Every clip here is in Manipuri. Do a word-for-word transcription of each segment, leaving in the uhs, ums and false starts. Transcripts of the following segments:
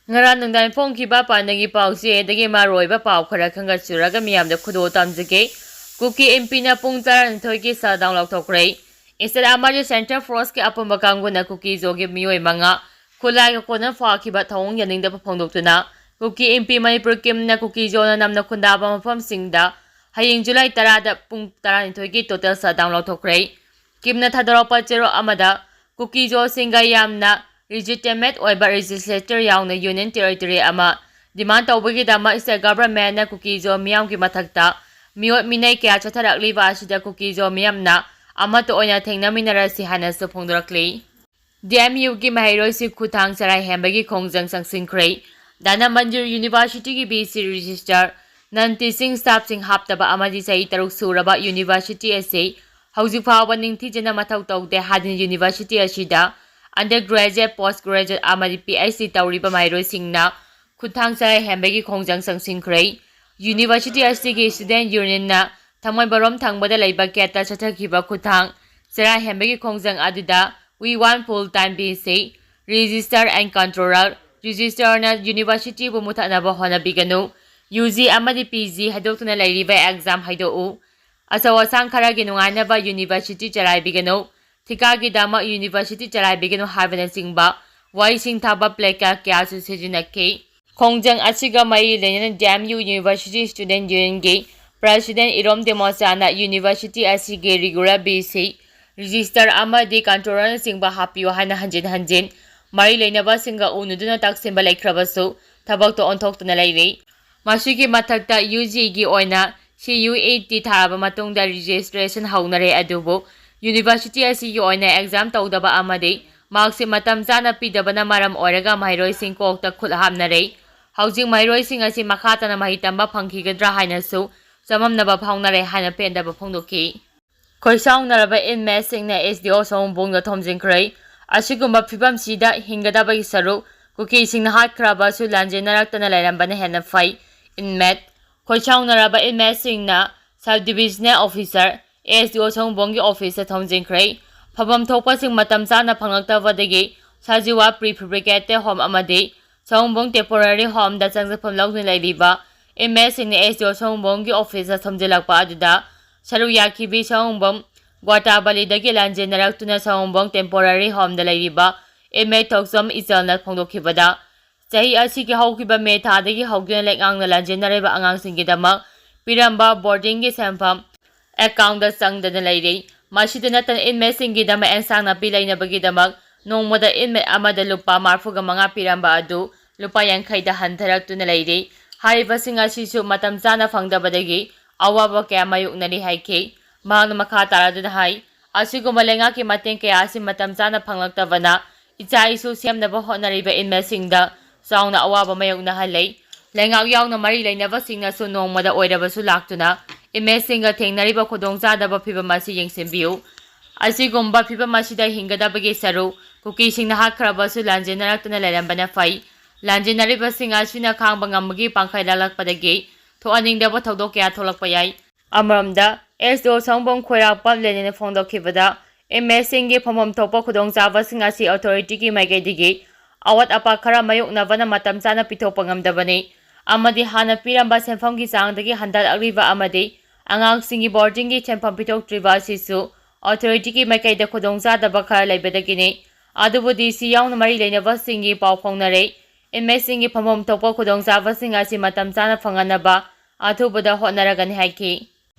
ꯉꯔꯥꯡ ꯅꯨꯡꯗꯥꯡ ꯐꯣꯡꯈꯤꯕ ꯄꯥꯟꯅꯒꯤ ꯄꯥꯎꯆꯦꯗꯒꯤ ꯃꯔꯨꯑꯣꯏꯕ ꯄꯥꯎ ꯈꯔ ꯈꯪꯒꯠꯆꯔꯒ ꯃꯤꯌꯥꯝꯗ ꯈꯨꯗꯣꯜ ꯇꯝꯖꯒꯦ꯫ ꯀꯨꯀꯤ ꯑꯦꯝ ꯄꯤꯅ ꯄꯨꯡ ꯇꯔꯥꯅꯤꯊꯣꯏꯒꯤ shutdown ꯂꯥꯎꯊꯣꯛꯈ꯭ꯔꯦ꯫ State ꯑꯃꯗꯤ Central Forceꯀꯤ ꯑꯄꯨꯟꯕ ꯀꯥꯡꯕꯨꯅ ꯀꯨꯀꯤ ꯖꯣꯒꯤ ꯃꯤꯑꯣꯏ ꯃꯉꯥ ꯈꯨꯠꯂꯥꯏꯒ ꯀꯣꯟꯅ ꯐꯥꯈꯤꯕ ꯊꯧꯑꯣꯡ ꯌꯥꯅꯤꯡꯗꯕ ꯐꯣꯡꯗꯣꯛꯇꯨꯅ ꯀꯨꯀꯤ ꯑꯦꯝ ꯄꯤ ꯃꯅꯤꯄꯨꯔ ꯀꯤꯝꯅ ꯀꯨꯀꯤ ꯖꯣꯅ ꯅꯝꯅ ꯈꯨꯟꯗꯥꯕ ꯃꯐꯝꯁꯤꯡꯗ ꯍꯌꯦꯡ ꯖꯨꯂꯥꯏ ꯇꯔꯥꯗ ꯄꯨꯡ ꯇꯔꯥꯅꯤꯊꯣꯏꯒꯤ total shutdown ꯂꯥꯎꯊꯣꯛꯈ꯭ꯔꯦ꯫ ꯀꯤꯝꯅ ꯊꯥꯗꯣꯔꯛꯄ ꯆꯦꯔꯣꯜ ꯑꯃꯗ ꯀꯨꯀꯤ ꯖꯣꯁꯤꯡꯒ ꯌꯥꯝꯅ legitimate ꯑꯣꯏꯕ legislator ꯌꯥꯎꯅ union territory ꯑꯃ demand ꯇꯧꯕꯒꯤꯗꯃꯛ state governmentꯅ ꯀꯨꯀꯤ ꯖꯣ ꯃꯤꯌꯥꯝꯒꯤ ꯃꯊꯛꯇ ꯃꯤꯑꯣꯠ ꯃꯤꯅꯩ ꯀꯌꯥ ꯆꯠꯊꯔꯛꯂꯤꯕ ꯑꯁꯤꯗ ꯀꯨꯀꯤ ꯖꯣ ꯃꯤꯌꯥꯝꯅ ꯑꯃꯠꯇ ꯑꯣꯏꯅ ꯊꯦꯡꯅꯃꯤꯟꯅꯔꯁꯤ ꯍꯥꯏꯅꯁꯨ ꯐꯣꯡꯗꯣꯔꯛꯂꯤ꯫ D M Uꯒꯤ ꯃꯍꯩꯔꯣꯏꯁꯤꯡ ꯈꯨꯠꯊꯥꯡ ꯆꯔꯥ ꯍꯦꯟꯕꯒꯤ ꯈꯣꯡꯖꯪ ꯆꯪꯁꯤꯟꯈ꯭ꯔꯦ꯫ ꯙꯅꯃꯟꯖꯨꯔ Universityꯒꯤ B C register non-teaching staffꯁꯤꯡ ꯍꯥꯞꯇꯕ ꯑꯃꯗꯤ ꯆꯍꯤ ꯇꯔꯨꯛ ꯁꯨꯔꯕ university ꯑꯁꯤ ꯍꯧꯖꯤꯛ ꯐꯥꯎꯕ ꯅꯤꯡꯊꯤꯖꯅ ꯃꯊꯧ ꯇꯧꯗꯦ ꯍꯥꯏꯗꯨꯅ university ꯑꯁꯤꯗ undergraduate, postgraduate ꯑꯃꯗꯤ P H D ꯇꯧꯔꯤꯕ ꯃꯍꯩꯔꯣꯏꯁꯤꯡꯅ ꯈꯨꯠꯊꯥꯡ ꯆꯔꯥ ꯍꯦꯟꯕꯒꯤ ꯈꯣꯡꯖꯪ ꯆꯪꯁꯤꯟꯈ꯭ꯔꯦ꯫ University ꯑꯁꯤꯒꯤ student unionꯅ ꯊꯥꯡꯃꯩꯕꯔꯣꯝ ꯊꯪꯕꯗ ꯂꯩꯕ gateꯇ ꯆꯠꯊꯈꯤꯕ ꯈꯨꯠꯊꯥꯡ ꯆꯔꯥ ꯍꯦꯟꯕꯒꯤ ꯈꯣꯡꯖꯪ ꯑꯗꯨꯗ We want full time B C register and controller, registrarꯅ universityꯕꯨ ꯃꯨꯊꯠꯅꯕ ꯍꯣꯠꯅꯕꯤꯒꯅꯨ꯫ U G ꯑꯃꯗꯤ P G ꯍꯥꯏꯗꯣꯛꯇꯨꯅ ꯂꯩꯔꯤꯕ exam ꯍꯥꯏꯗꯣꯛꯎ꯫ ꯑꯆꯧ ꯑꯁꯥꯡ ꯈꯔꯒꯤ ꯅꯨꯡꯉꯥꯏꯅꯕ university ꯆꯂꯥꯏꯕꯤꯒꯅꯨ꯫ ꯊꯤꯀꯥꯒꯤꯗꯃꯛ university ꯆꯂꯥꯏꯕꯤꯒꯅꯨ ꯍꯥꯏꯕꯅꯆꯤꯡꯕ ꯋꯥꯍꯩꯁꯤꯡ ꯊꯥꯕ placard ꯀꯌꯥꯁꯨ ꯁꯤꯖꯤꯟꯅꯈꯤ꯫ ꯈꯣꯡꯖꯪ ꯑꯁꯤꯒ ꯃꯔꯤ ꯂꯩꯅꯅ D M U University Student Unionꯒꯤ president ꯏꯔꯣꯝ ꯗꯦꯃꯣꯆꯥꯅ university ꯑꯁꯤꯒꯤ regular B C register ꯑꯃꯗꯤ controllerꯅꯆꯤꯡꯕ ꯍꯥꯞꯄꯤꯌꯨ ꯍꯥꯏꯅ ꯍꯟꯖꯤꯟ ꯍꯟꯖꯤꯟ ꯃꯔꯤ ꯂꯩꯅꯕꯁꯤꯡꯒ ꯎꯅꯗꯨꯅ ꯇꯛꯁꯤꯟꯕ ꯂꯩꯈ꯭ꯔꯕꯁꯨ ꯊꯕꯛꯇꯣ ꯑꯣꯟꯊꯣꯛꯇꯅ ꯂꯩꯔꯤ꯫ ꯃꯁꯤꯒꯤ ꯃꯊꯛꯇ U Gꯒꯤ ꯑꯣꯏꯅ C U E T ꯊꯥꯔꯕ ꯃꯇꯨꯡꯗ registration ꯍꯧꯅꯔꯦ, ꯑꯗꯨꯕꯨ university ꯑꯁꯤꯒꯤ ꯑꯣꯏꯅ exam ꯇꯧꯗꯕ ꯑꯃꯗꯤ marksheet ꯃꯇꯝ ꯆꯥꯅ ꯄꯤꯗꯕꯅ ꯃꯔꯝ ꯑꯣꯏꯔꯒ ꯃꯍꯩꯔꯣꯏꯁꯤꯡ ꯀꯣꯛꯇ ꯈꯨꯠ ꯍꯥꯞꯅꯔꯦ꯫ ꯍꯧꯖꯤꯛ ꯃꯍꯩꯔꯣꯏꯁꯤꯡ ꯑꯁꯤ ꯃꯈꯥ ꯇꯥꯅ ꯃꯍꯩ ꯇꯝꯕ ꯐꯪꯈꯤꯒꯗ꯭ꯔꯥ ꯍꯥꯏꯅꯁꯨ ꯆꯃꯝꯅꯕ ꯐꯥꯎꯅꯔꯦ ꯍꯥꯏꯅ ꯄꯦꯟꯗꯕ ꯐꯣꯡꯗꯣꯛꯈꯤ꯫ ꯈꯣꯏꯁꯥꯎꯅꯔꯕ inmateꯁꯤꯡꯅ S D O ꯁꯑꯣꯝꯕꯨꯡꯗ ꯊꯣꯝꯖꯤꯟꯈ꯭ꯔꯦ꯫ ꯑꯁꯤꯒꯨꯝꯕ ꯐꯤꯕꯝꯁꯤꯗ ꯍꯤꯡꯒꯗꯕꯒꯤ ꯁꯔꯨꯛ ꯀꯨꯀꯤꯁꯤꯡꯅ ꯍꯥꯠꯈ꯭ꯔꯕꯁꯨ ꯂꯥꯟꯖꯦꯟꯅꯔꯛꯇꯅ ꯂꯩꯔꯝꯕꯅ ꯍꯦꯟꯅ ꯐꯩ꯫ Inmate ꯈꯣꯏꯁꯥꯎꯅꯔꯕ inmateꯁꯤꯡꯅ sub divisional officer S D O ꯁꯑꯣꯝꯕꯨꯡꯒꯤ officeꯇ ꯊꯣꯝꯖꯤꯟꯈ꯭ꯔꯦ꯫ ꯐꯝꯐꯝ ꯊꯣꯛꯄꯁꯤꯡ ꯃꯇꯝ ꯆꯥꯅ ꯐꯪꯂꯛꯇꯕꯗꯒꯤ ꯁꯖꯤꯋꯥ prefabricated home ꯑꯃꯗꯤ ꯁꯑꯣꯝꯕꯨꯡ temporary homeꯗ ꯆꯪꯖꯐꯝ ꯂꯧꯗꯨꯅ ꯂꯩꯔꯤꯕ inmateꯁꯤꯡꯅ S D O ꯁꯑꯣꯝꯕꯨꯡꯒꯤ officeꯇ ꯊꯣꯝꯖꯤꯜꯂꯛꯄ ꯑꯗꯨꯗ ꯁꯔꯨꯛ ꯌꯥꯈꯤꯕꯤ ꯁꯑꯣꯝꯕꯨꯡ ꯒ꯭ꯋꯥꯇꯥꯕꯂꯤꯗꯒꯤ ꯂꯥꯟꯖꯦꯟꯅꯔꯛꯇꯨꯅ ꯁꯑꯣꯝꯕꯨꯡ temporary homeꯗ ꯂꯩꯔꯤꯕ inmate ꯊꯣꯛꯆꯣꯝ ꯏꯆꯜꯅ ꯐꯣꯡꯗꯣꯛꯈꯤꯕꯗ, ꯆꯍꯤ ꯑꯁꯤꯒꯤ ꯍꯧꯈꯤꯕ ꯃꯦ ꯊꯥꯗꯒꯤ ꯍꯧꯗꯨꯅ ꯂꯩꯉꯥꯛꯅ ꯂꯥꯟꯖꯦꯟꯅꯔꯤꯕ ꯑꯉꯥꯡꯁꯤꯡꯒꯤꯗꯃꯛ ꯄꯤꯔꯝꯕ boardingꯒꯤ ꯁꯦꯟꯐꯝ accountꯗ ꯆꯪꯗꯅ ꯂꯩꯔꯦ꯫ ꯃꯁꯤꯗ ꯅꯠꯇꯅ inmateꯁꯤꯡꯒꯤꯗꯃꯛ ꯑꯦꯟꯁꯥꯡ ꯅꯥꯄꯤ ꯂꯩꯅꯕꯒꯤꯗꯃꯛ ꯅꯣꯡꯃꯗ inmate ꯑꯃꯗ ꯂꯨꯄꯥ ꯃꯔꯤꯐꯨꯒ ꯃꯉꯥ ꯄꯤꯔꯝꯕ ꯑꯗꯨ ꯂꯨꯄꯥ ꯌꯥꯡꯈꯩꯗ ꯍꯟꯊꯔꯛꯇꯨꯅ ꯂꯩꯔꯦ꯫ ꯍꯥꯏꯔꯤꯕꯁꯤꯡ ꯑꯁꯤꯁꯨ ꯃꯇꯝ ꯆꯥꯅ ꯐꯪꯗꯕꯗꯒꯤ ꯑꯋꯥꯕ ꯀꯌꯥ ꯃꯥꯌꯣꯛꯅꯔꯤ ꯍꯥꯏꯈꯤ꯫ ꯃꯍꯥꯛꯅ ꯃꯈꯥ ꯇꯥꯔꯗꯨꯅ ꯍꯥꯏ, ꯑꯁꯤꯒꯨꯝꯕ ꯂꯩꯉꯥꯛꯀꯤ ꯃꯇꯦꯡ ꯀꯌꯥ ꯑꯁꯤ ꯃꯇꯝ ꯆꯥꯅ ꯐꯪꯂꯛꯇꯕꯅ ꯏꯆꯥ ꯏꯁꯨ ꯁꯦꯝꯅꯕ ꯍꯣꯠꯅꯔꯤꯕ inmateꯁꯤꯡꯗ ꯆꯥꯎꯅ ꯑꯋꯥꯕ ꯃꯥꯌꯣꯛꯅꯍꯜꯂꯦ꯫ ꯂꯩꯉꯥꯛ ꯌꯥꯎꯅ ꯃꯔꯤ ꯂꯩꯅꯕꯁꯤꯡꯅꯁꯨ ꯅꯣꯡꯃꯗ ꯑꯣꯏꯔꯕꯁꯨ ꯂꯥꯛꯇꯨꯅ inmateꯁꯤꯡꯒ ꯊꯦꯡꯅꯔꯤꯕ ꯈꯨꯗꯣꯡꯆꯥꯗꯕ ꯐꯤꯚꯝ ꯑꯁꯤ ꯌꯦꯡꯁꯤꯟꯕꯤꯌꯨ꯫ ꯑꯁꯤꯒꯨꯝꯕ ꯐꯤꯚꯝ ꯑꯁꯤꯗ ꯍꯤꯡꯒꯗꯕꯒꯤ ꯁꯔꯨꯛ ꯀꯨꯀꯤꯁꯤꯡꯅ ꯍꯥꯠꯈ꯭ꯔꯕꯁꯨ ꯂꯥꯟꯖꯦꯟꯅꯔꯛꯇꯅ ꯂꯩꯔꯝꯕꯅ ꯐꯩ꯫ ꯂꯥꯟꯖꯦꯟꯅꯔꯤꯕꯁꯤꯡ ꯑꯁꯤꯅ ꯈꯥꯡꯕ ꯉꯝꯕꯒꯤ ꯄꯥꯡꯈꯩ ꯂꯥꯜꯂꯛꯄꯗꯒꯤ ꯊꯣꯛꯍꯟꯅꯤꯡꯗꯕ ꯊꯧꯗꯣꯛ ꯀꯌꯥ ꯊꯣꯛꯂꯛꯄ ꯌꯥꯏ꯫ ꯑꯃꯔꯣꯝꯗ, S D O ꯁꯑꯣꯝꯕꯨꯡ ꯈꯣꯏꯔꯥꯛꯄꯝ ꯂꯦꯅꯤꯟꯅ ꯐꯣꯡꯗꯣꯛꯈꯤꯕꯗ, inmateꯁꯤꯡꯒꯤ ꯐꯪꯐꯝ ꯊꯣꯛꯄ ꯈꯨꯗꯣꯡꯆꯥꯕꯁꯤꯡ ꯑꯁꯤ authorityꯒꯤ ꯃꯥꯏꯀꯩꯗꯒꯤ ꯑꯋꯥꯠ ꯑꯄꯥ ꯈꯔ ꯃꯥꯌꯣꯛꯅꯕꯅ ꯃꯇꯝ ꯆꯥꯅ ꯄꯤꯊꯣꯛꯄ ꯉꯝꯗꯕꯅꯤ ꯑꯃꯗꯤ ꯍꯥꯟꯅ ꯄꯤꯔꯝꯕ ꯁꯦꯟꯐꯝꯒꯤ ꯆꯥꯡꯗꯒꯤ ꯍꯟꯊꯔꯛꯂꯤꯕ ꯑꯃꯗꯤ ꯑꯉꯥꯡꯁꯤꯡꯒꯤ boardingꯒꯤ ꯁꯦꯟꯐꯝ ꯄꯤꯊꯣꯛꯇ꯭ꯔꯤꯕ ꯑꯁꯤꯁꯨ authorityꯒꯤ ꯃꯥꯏꯀꯩꯗ ꯈꯨꯗꯣꯡꯆꯥꯗꯕ ꯈꯔ ꯂꯩꯕꯗꯒꯤꯅꯤ꯫ ꯑꯗꯨꯕꯨ D C ꯌꯥꯎꯅ ꯃꯔꯤ ꯂꯩꯅꯕꯁꯤꯡꯒꯤ ꯄꯥꯎ ꯐꯥꯎꯅꯔꯦ꯫ Inmateꯁꯤꯡꯒꯤ ꯐꯪꯐꯝ ꯊꯣꯛꯄ ꯈꯨꯗꯣꯡꯆꯥꯕꯁꯤꯡ ꯑꯁꯤ ꯃꯇꯝ ꯆꯥꯅ ꯐꯪꯍꯟꯅꯕ ꯑꯊꯨꯕꯗ ꯍꯣꯠꯅꯔꯒꯅꯤ ꯍꯥꯏꯈꯤ꯫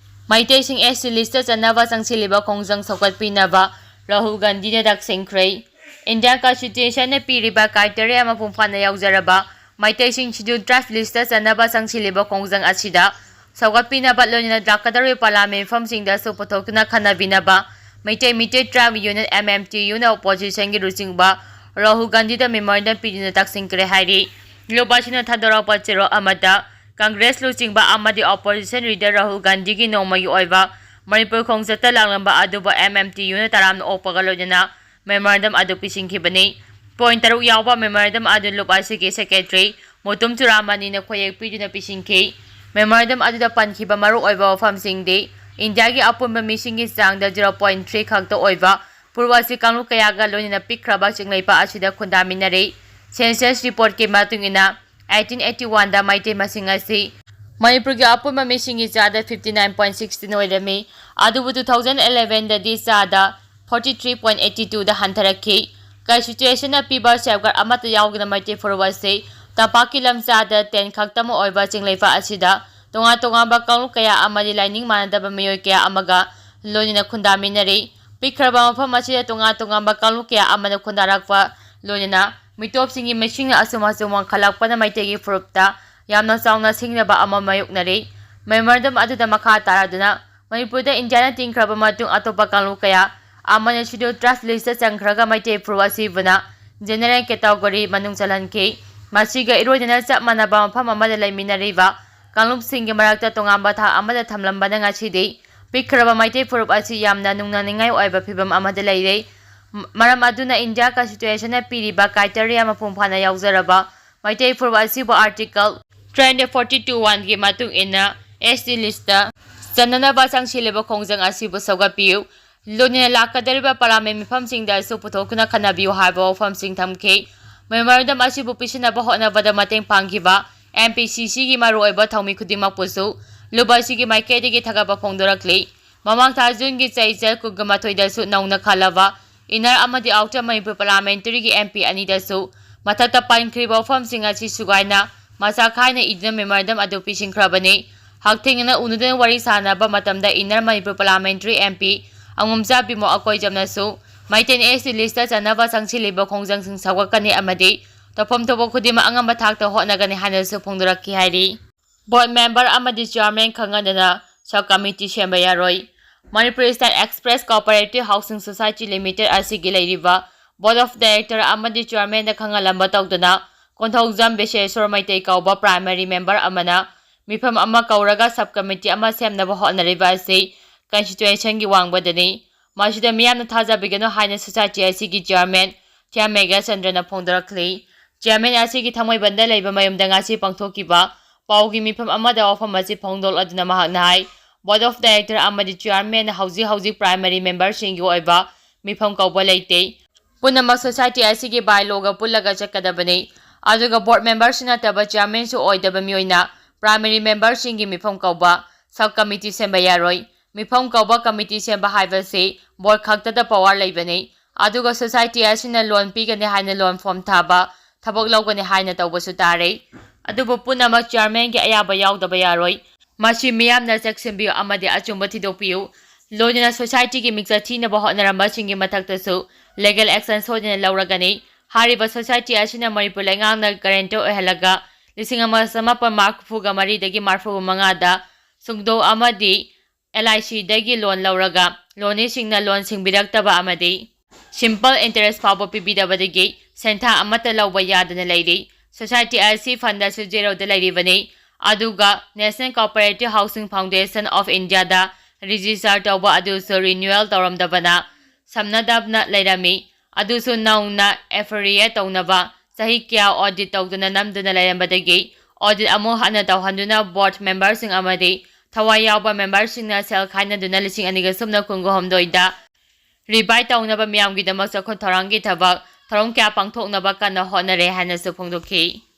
ꯃꯩꯇꯩꯁꯤꯡ S T listꯇ ꯆꯟꯅꯕ ꯆꯪꯁꯤꯜꯂꯤꯕ ꯈꯣꯡꯖꯪ ꯁꯧꯒꯠꯄꯤꯅꯕ ꯔꯥꯍꯨꯜ ꯒꯥꯟꯙꯤꯅ ꯇꯛꯁꯤꯟꯈ꯭ꯔꯦ꯫ Indian Constitutionꯅ ꯄꯤꯔꯤꯕ criteria ꯃꯄꯨꯡ ꯐꯥꯅ ꯌꯥꯎꯖꯔꯕ ꯃꯩꯇꯩꯁꯤꯡ Scheduled Tribe listꯇ ꯆꯟꯅꯕ ꯆꯪꯁꯤꯜꯂꯤꯕ ꯈꯣꯡꯖꯪ ꯑꯁꯤꯗ ꯁꯧꯒꯠꯄꯤꯅꯕ ꯂꯣꯏꯅꯅ ꯂꯥꯛꯀꯗꯧꯔꯤꯕ parliament ꯃꯤꯐꯝꯁꯤꯡꯗꯁꯨ ꯄꯨꯊꯣꯛꯇꯨꯅ ꯈꯟꯅꯕꯤꯅꯕ Meitei Meitei Tribe Union, M M T U, ꯅ oppositionꯒꯤ ꯂꯨꯆꯤꯡꯕ ꯔꯥꯍꯨꯜ ꯒꯥꯟꯙꯤꯗ memorandum ꯄꯤꯗꯨꯅ ꯇꯛꯁꯤꯟꯈ꯭ꯔꯦ ꯍꯥꯏꯔꯤ꯫ ꯂꯨꯞ ꯑꯁꯤꯅ ꯊꯥꯗꯣꯔꯛꯄ ꯆꯦꯔꯣꯜ ꯑꯃꯗ Congress ꯂꯨꯆꯤꯡꯕ ꯑꯃꯗꯤ opposition leader ꯔꯥꯍꯨꯜ ꯒꯥꯟꯙꯤꯒꯤ ꯅꯣꯡꯃꯒꯤ ꯑꯣꯏꯕ ꯃꯅꯤꯄꯨꯔ ꯈꯣꯡꯆꯠꯇ ꯂꯥꯛꯂꯝꯕ ꯑꯗꯨꯕꯨ M M T Uꯅ ꯇꯔꯥꯝꯅ ꯑꯣꯛꯄꯒ ꯂꯣꯏꯅꯅ memorandum ꯑꯗꯨ ꯄꯤꯁꯤꯟꯈꯤꯕꯅꯤ꯫ Point ꯇꯔꯨꯛ ꯌꯥꯎꯕ memorandum ꯑꯗꯨ ꯂꯨꯞ ꯑꯁꯤꯒꯤ secretary ꯃꯨꯇꯨꯝ ꯆꯨꯔꯥꯃꯅꯤꯅ ꯈꯣꯏꯌꯦꯛ ꯄꯤꯗꯨꯅ ꯄꯤꯁꯤꯟꯈꯤ꯫ Memorandum ꯑꯗꯨꯗ ꯄꯟꯈꯤꯕ ꯃꯔꯨꯑꯣꯏꯕ ꯋꯥꯐꯝꯁꯤꯡꯗꯤ, ꯏꯟꯗꯤꯌꯥꯒꯤ ꯑꯄꯨꯟꯕ ꯃꯤꯁꯤꯡꯒꯤ ꯆꯥꯡꯗ zero point three ꯈꯛꯇ ꯑꯣꯏꯕ ꯐꯨꯔꯨꯞ ꯑꯁꯤ ꯀꯥꯡꯂꯨꯞ ꯀꯌꯥꯒ ꯂꯣꯏꯅꯅ ꯄꯤꯛꯈ꯭ꯔꯕ ꯆꯤꯡꯂꯩꯄꯥꯛ ꯑꯁꯤꯗ ꯈꯨꯟꯗꯥꯃꯤꯟꯅꯔꯤ꯫ Census reportꯀꯤ ꯃꯇꯨꯡ ꯏꯟꯅ, eighteen eighty oneꯗ ꯃꯩꯇꯩ ꯃꯁꯤꯡ ꯑꯁꯤ ꯃꯅꯤꯄꯨꯔꯒꯤ ꯑꯄꯨꯟꯕ ꯃꯤꯁꯤꯡꯒꯤ ꯆꯥꯗ fifty nine point sixteen ꯑꯣꯏꯔꯝꯃꯤ꯫ ꯑꯗꯨꯕꯨ two thousand elevenꯗꯗꯤ ꯆꯥꯗ forty three point eighty twoꯗ ꯍꯟꯊꯔꯛꯈꯤ꯫ Constitutionꯅ ꯄꯤꯕ safeguard ꯑꯃꯠꯇ ꯌꯥꯎꯗꯅ ꯃꯩꯇꯩ ꯐꯨꯔꯨꯞ ꯑꯁꯤ ꯇꯝꯄꯥꯛꯀꯤ ꯂꯝ ꯆꯥꯗ ten ꯈꯛꯇꯃꯛ ꯑꯣꯏꯕ ꯆꯤꯡꯂꯩꯄꯥꯛ ꯑꯁꯤꯗ ꯇꯣꯉꯥꯟ ꯇꯣꯉꯥꯟꯕ ꯀꯥꯡꯂꯨꯞ ꯀꯌꯥ ꯑꯃꯗꯤ ꯂꯥꯏꯅꯤꯡ ꯃꯥꯟꯅꯗꯕ ꯃꯤꯑꯣꯏ ꯀꯌꯥ ꯑꯃꯒ ꯂꯣꯏꯅꯅ ꯈꯨꯟꯗꯥꯃꯤꯟꯅꯔꯤ꯫ ꯄꯤꯛꯈ꯭ꯔꯕ ꯃꯐꯝ ꯑꯁꯤꯗ ꯇꯣꯉꯥꯟ ꯇꯣꯉꯥꯟꯕ ꯀꯥꯡꯂꯨꯞ ꯀꯌꯥ ꯑꯃꯅ ꯈꯨꯟꯗꯥꯔꯛꯄ ꯂꯣꯏꯅꯅ ꯃꯤꯇꯣꯞꯁꯤꯡꯒꯤ ꯃꯁꯤꯡꯅ ꯑꯁꯨꯝ ꯑꯁꯨꯝ ꯋꯥꯡꯈꯠꯂꯛꯄꯅ ꯃꯩꯇꯩꯒꯤ ꯐꯨꯔꯨꯞꯇ ꯌꯥꯝꯅ ꯆꯥꯎꯅ ꯁꯤꯡꯅꯕ ꯑꯃ ꯃꯥꯌꯣꯛꯅꯔꯤ꯫ Memorandum ꯑꯗꯨꯗ ꯃꯈꯥ ꯇꯥꯔꯗꯨꯅ ꯃꯅꯤꯄꯨꯔꯗ ꯏꯟꯗꯤꯌꯥꯅ ꯇꯤꯟꯈ꯭ꯔꯕ ꯃꯇꯨꯡ ꯑꯇꯣꯞꯄ ꯀꯥꯡꯂꯨꯞ ꯀꯌꯥ ꯑꯃꯅ Scheduled Tribe listꯇ ꯆꯟꯈ꯭ꯔꯒ ꯃꯩꯇꯩ ꯐꯨꯔꯨꯞ ꯑꯁꯤꯕꯨꯅ general category ꯃꯅꯨꯡ ꯆꯜꯍꯟꯈꯤ꯫ ꯃꯁꯤꯒ ꯏꯔꯣꯏꯅꯅ ꯆꯞ ꯃꯥꯟꯅꯕ ꯃꯐꯝ ꯑꯃꯗ ꯂꯩꯃꯤꯟꯅꯔꯤꯕ ꯀꯥꯡꯂꯨꯞꯁꯤꯡꯒꯤ ꯃꯔꯛꯇ ꯇꯣꯉꯥꯟꯕ ꯊꯥꯛ ꯑꯃꯗ ꯊꯝꯂꯝꯕꯅ ꯉꯁꯤꯗꯤ ꯄꯤꯛꯈ꯭ꯔꯕ ꯃꯩꯇꯩ ꯐꯨꯔꯨꯞ ꯑꯁꯤ ꯌꯥꯝꯅ ꯅꯨꯡꯅꯅꯤꯡꯉꯥꯏ ꯑꯣꯏꯕ ꯐꯤꯕꯝ ꯑꯃꯗ ꯂꯩꯔꯦ꯫ ꯃ-, ꯃꯔꯝ ꯑꯗꯨꯅ ꯏꯟꯗꯤꯌꯥ Constitutionꯅ ꯄꯤꯔꯤꯕ criteria ꯃꯄꯨꯡ ꯐꯥꯅ ꯌꯥꯎꯖꯔꯕ ꯃꯩꯇꯩ ꯐꯨꯔꯨꯞ ꯑꯁꯤꯕꯨ Article three forty two oneꯒꯤ ꯃꯇꯨꯡ ꯏꯟꯅ S T listꯇ ꯆꯟꯅꯅꯕ ꯆꯪꯁꯤꯜꯂꯤꯕ ꯈꯣꯡꯖꯪ ꯑꯁꯤꯕꯨ ꯁꯧꯒꯠꯄꯤꯌꯨ꯫ ꯂꯣꯏꯅꯅ ꯂꯥꯛꯀꯗꯧꯔꯤꯕ Parliament ꯃꯤꯐꯝꯁꯤꯡꯗꯁꯨ ꯄꯨꯊꯣꯛꯇꯨꯅ ꯈꯟꯅꯕꯤꯌꯨ ꯍꯥꯏꯕ ꯋꯥꯐꯝꯁꯤꯡ ꯊꯝꯈꯤ꯫ Memorandum ꯑꯁꯤꯕꯨ ꯄꯤꯁꯤꯟꯅꯕ ꯍꯣꯠꯅꯕꯗ ꯃꯇꯦꯡ ꯄꯥꯡꯈꯤꯕ M P C Cꯒꯤ ꯃꯔꯨꯑꯣꯏꯕ ꯊꯧꯃꯤ ꯈꯨꯗꯤꯡꯃꯛꯄꯨꯁꯨ ꯂꯨꯞ ꯑꯁꯤꯒꯤ ꯃꯥꯏꯀꯩꯗꯒꯤ ꯊꯥꯒꯠꯄ ꯐꯣꯡꯗꯣꯔꯛꯂꯤ꯫ ꯃꯃꯥꯡ ꯊꯥ ꯖꯨꯟꯒꯤ ꯆꯩꯆꯠ ꯀꯨꯟꯒ ꯃꯥꯊꯣꯏꯗꯁꯨ ꯅꯧꯅ ꯈꯜꯂꯕ Inner ꯑꯃꯗꯤ Outer ꯃꯅꯤꯄꯨꯔ Parliamentaryꯒꯤ M P ꯑꯅꯤꯗꯁꯨ ꯃꯊꯛꯇ ꯄꯟꯈ꯭ꯔꯤꯕ ꯋꯥꯐꯝꯁꯤꯡ ꯑꯁꯤ ꯁꯨꯒꯥꯏꯅ ꯃꯁꯛ ꯈꯥꯏꯅ ꯏꯗꯨꯅ memorandum ꯑꯗꯨ ꯄꯤꯁꯤꯟꯈ꯭ꯔꯕꯅꯤ꯫ ꯍꯛꯊꯦꯡꯅꯅ ꯎꯅꯗꯨꯅ ꯋꯥꯔꯤ ꯁꯥꯅꯕ ꯃꯇꯝꯗ Inner Manipur Parliamentary M P ꯑꯉꯣꯝꯆꯥ Bimo ꯑꯀꯣꯏꯖꯝꯅꯁꯨ ꯃꯩꯇꯩꯅ S T listꯇ ꯆꯟꯅꯕ ꯆꯪꯁꯤꯜꯂꯤꯕ ꯈꯣꯡꯖꯪꯁꯤꯡ ꯁꯧꯒꯠꯀꯅꯤ ꯑꯃꯗꯤ ꯇꯧꯐꯝ ꯊꯣꯛꯄ ꯈꯨꯗꯤꯡꯃꯛ ꯑꯉꯝꯕ ꯊꯥꯛꯇ ꯍꯣꯠꯅꯒꯅꯤ ꯍꯥꯏꯅꯁꯨ ꯐꯣꯡꯗꯣꯔꯛꯈꯤ ꯍꯥꯏꯔꯤ꯫ Board member ꯑꯃꯗꯤ chairman ꯈꯪꯍꯟꯗꯅ sub committee ꯁꯦꯝꯕ ꯌꯥꯔꯣꯏ꯫ Manipur Eastern Express Cooperative Housing Society Limited ꯑꯁꯤꯒꯤ ꯂꯩꯔꯤꯕ Board of Director ꯑꯃꯗꯤ chairmanꯗ ꯈꯪꯍꯜꯂꯝꯕ ꯇꯧꯗꯅ ꯀꯣꯟꯊꯧꯖꯝ ꯕꯤꯁꯦꯁꯣꯔ ꯃꯩꯇꯩ ꯀꯧꯕ primary member ꯑꯃꯅ ꯃꯤꯐꯝ ꯑꯃ ꯀꯧꯔꯒ sub committee ꯑꯃ ꯁꯦꯝꯅꯕ ꯍꯣꯠꯅꯔꯤꯕ ꯑꯁꯤ Constitutionꯒꯤ ꯋꯥꯡꯃꯗꯅꯤ꯫ ꯃꯁꯤꯗ ꯃꯤꯌꯥꯝꯅ ꯊꯥꯖꯕꯤꯒꯅꯨ ꯍꯥꯏꯅ society ꯑꯁꯤꯒꯤ chairman ꯊꯤꯌꯥꯝ ꯃꯦꯘꯆꯟꯗ꯭ꯔꯅ ꯐꯣꯡꯗꯣꯔꯛꯂꯤ꯫ Chairman ꯑꯁꯤꯒꯤ ꯊꯥꯡꯃꯩꯕꯟꯗ ꯂꯩꯕ ꯃꯌꯨꯝꯗ ꯉꯁꯤ ꯄꯥꯡꯊꯣꯛꯈꯤꯕ ꯄꯥꯎꯒꯤ ꯃꯤꯐꯝ ꯑꯃꯗ ꯋꯥꯐꯝ ꯑꯁꯤ ꯐꯣꯡꯗꯣꯛꯂꯗꯨꯅ ꯃꯍꯥꯛꯅ ꯍꯥꯏ, Board of Director ꯑꯃꯗꯤ chairman ꯍꯧꯖꯤꯛ ꯍꯧꯖꯤꯛ primary memberꯁꯤꯡꯒꯤ ꯑꯣꯏꯕ ꯃꯤꯐꯝ ꯀꯧꯕ ꯂꯩꯇꯦ꯫ ꯄꯨꯝꯅꯃꯛ ꯁꯣꯁꯥꯏꯇꯤ ꯑꯁꯤꯒꯤ ꯕꯥꯏꯂꯣꯒ ꯄꯨꯜꯂꯒ ꯆꯠꯀꯗꯕꯅꯤ꯫ ꯑꯗꯨꯒ ꯕꯣꯔꯗ ꯃꯦꯝꯕꯔꯁꯤꯡ ꯅꯠꯇꯕ ꯆꯤꯌꯥꯔꯃꯦꯟꯁꯨ ꯑꯣꯏꯗꯕ ꯃꯤꯑꯣꯏꯅ ꯄ꯭ꯔꯥꯏꯃꯔꯤ ꯃꯦꯝꯕꯔꯁꯤꯡꯒꯤ ꯃꯤꯐꯝ ꯀꯧꯕ ꯁꯕ ꯀꯃꯤꯇꯤ ꯁꯦꯝꯕ ꯌꯥꯔꯣꯏ꯫ ꯃꯤꯐꯝ ꯀꯧꯕ ꯀꯃꯤꯇꯤ ꯁꯦꯝꯕ ꯍꯥꯏꯕꯁꯤ ꯕꯣꯔꯗ ꯈꯛꯇꯗ ꯄꯋꯥꯔ ꯂꯩꯕꯅꯤ꯫ ꯑꯗꯨꯒ ꯁꯣꯁꯥꯏꯇꯤ ꯑꯁꯤꯅ ꯂꯣꯟ ꯄꯤꯒꯅꯤ ꯍꯥꯏꯅ ꯂꯣꯟ ꯐꯣꯔꯝ ꯊꯥꯕ, ꯊꯕꯛ ꯂꯧꯒꯅꯤ ꯍꯥꯏꯅ ꯇꯧꯕꯁꯨ ꯇꯥꯔꯦ꯫ ꯑꯗꯨꯕꯨ ꯄꯨꯝꯅꯃꯛ ꯆꯤꯌꯥꯔꯃꯦꯟꯒꯤ ꯑꯌꯥꯕ ꯌꯥꯎꯗꯕ ꯌꯥꯔꯣꯏ꯫ ꯃꯁꯤ ꯃꯤꯌꯥꯝꯅ ꯆꯦꯛꯁꯤꯟꯕꯤꯌꯨ ꯑꯃꯗꯤ ꯑꯆꯨꯝꯕ ꯊꯤꯗꯣꯛꯄꯤꯌꯨ꯫ ꯂꯣꯏꯅꯅ ꯁꯣꯁꯥꯏꯇꯤꯒꯤ ꯃꯤꯡꯆꯠ ꯊꯤꯅꯕ ꯍꯣꯠꯅꯔꯝꯕꯁꯤꯡꯒꯤ ꯃꯊꯛꯇꯁꯨ ꯂꯤꯒꯦꯜ ꯑꯦꯛꯁꯟ ꯁꯣꯏꯗꯅ ꯂꯧꯔꯒꯅꯤ꯫ ꯍꯥꯏꯔꯤꯕ ꯁꯣꯁꯥꯏꯇꯤ ꯑꯁꯤꯅ ꯃꯅꯤꯄꯨꯔ ꯂꯩꯉꯥꯛꯅ ꯒꯥꯔꯦꯟꯇꯔ ꯑꯣꯏꯍꯜꯂꯒ ꯂꯤꯁꯤꯡ ꯑꯃ ꯆꯃꯥꯄꯟ ꯃꯔꯤꯐꯨ ꯃꯔꯤꯗꯒꯤ ꯃꯔꯤꯐꯨ ꯃꯉꯥꯗ ꯁꯨꯡꯗꯣꯛ ꯑꯃꯗꯤ ꯑꯦꯜ ꯑꯥꯏ ꯁꯤꯗꯒꯤ ꯂꯣꯟ ꯂꯧꯔꯒ ꯂꯣꯅꯤꯁꯤꯡꯅ ꯂꯣꯟ ꯁꯤꯡꯕꯤꯔꯛꯇꯕ ꯑꯃꯗꯤ ꯁꯤꯝꯄꯜ ꯏꯟꯇꯔꯦꯁ ꯐꯥꯎꯕ ꯄꯤꯕꯤꯗꯕꯗꯒꯤ ꯁꯦꯟꯊꯥ ꯑꯃꯠꯇ ꯂꯧꯕ ꯌꯥꯗꯅ ꯂꯩꯔꯤ꯫ ꯁꯣꯁꯥꯏꯇꯤ ꯑꯁꯤ ꯐꯟꯗꯁꯨ ꯖꯦꯔꯣꯗ ꯂꯩꯔꯤꯕꯅꯤ꯫ ꯑꯗꯨꯒ National Cooperative Housing Foundation of Indiaꯗ ꯔꯤꯖꯤꯁꯇꯔ ꯇꯧꯕ ꯑꯗꯨꯁꯨ ꯔꯤꯅ꯭ꯌꯨꯑꯦꯜ ꯇꯧꯔꯝꯗꯕꯅ ꯁꯝꯅꯗꯕꯅ ꯂꯩꯔꯝꯃꯤ꯫ ꯑꯗꯨꯁꯨ ꯅꯧꯅ ꯑꯦꯐꯤꯂꯤꯌꯦꯠ ꯇꯧꯅꯕ ꯆꯍꯤ ꯀꯌꯥ ꯑꯣꯗꯤꯠ ꯇꯧꯗꯨꯅ ꯅꯝꯗꯨꯅ ꯂꯩꯔꯝꯕꯗꯒꯤ ꯑꯣꯗꯤꯠ ꯑꯃꯨꯛ ꯍꯟꯅ ꯇꯧꯍꯟꯗꯨꯅ ꯕꯣꯔꯗ ꯃꯦꯝꯕꯔꯁꯤꯡ ꯑꯃꯗꯤ ꯊꯋꯥꯏ ꯌꯥꯎꯕ ꯃꯦꯝꯕꯔꯁꯤꯡꯅ ꯁꯦꯜ ꯈꯥꯏꯅꯗꯨꯅ ꯂꯤꯁꯤꯡ ꯑꯅꯤꯒ ꯁꯨꯞꯅ ꯀꯨꯟꯒ ꯍꯨꯝꯗꯣꯏꯗ ꯔꯤꯚꯥꯏꯚ ꯇꯧꯅꯕ ꯃꯤꯌꯥꯝꯒꯤꯗꯃꯛ ꯆꯥꯎꯈꯠ ꯊꯧꯔꯥꯡꯒꯤ ꯊꯕꯛ ꯊꯧꯔꯝ ꯀꯌꯥ ꯄꯥꯡꯊꯣꯛꯅꯕ ꯀꯟꯅ ꯍꯣꯠꯅꯔꯦ ꯍꯥꯏꯅꯁꯨ ꯐꯣꯡꯗꯣꯛꯈꯤ꯫